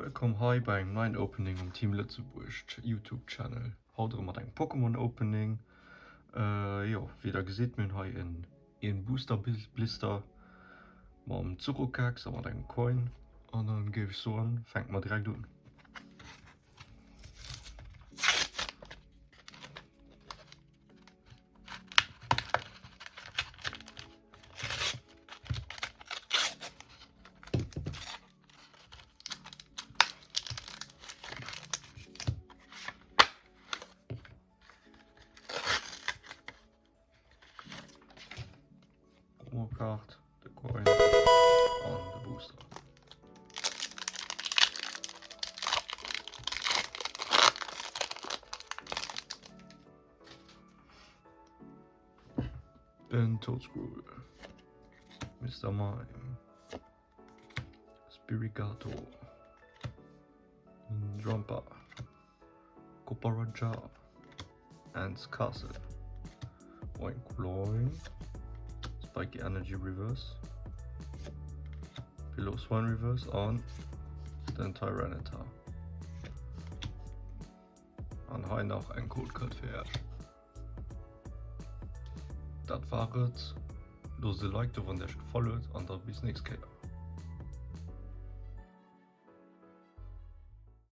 Wëllkomm hei bei engem neien Opening um Team Lëtzebuerg Youtube Channel. Haut erëm mat engem Pokémon Opening. Jo, wéi der gesitt, mir hunn hei en een Booster Blister mam Zuckerkex a mat engem Coin. An dann géif ech soen, fänke mer direkt un. Promocard, de Coin an de Booster. Den Toadscroll, Mister Mime, Spirigato, Drampa, Copperajah, Ant's Castle, Oinkoloin, Spiky Energy Reverse, Piloswine Reverse an den Tyranitar. An hei nach eng Cold Cut fir Äech. Dat war et. Loosst e Like do wann et Äech gefall huet an da bis nächst Kéier.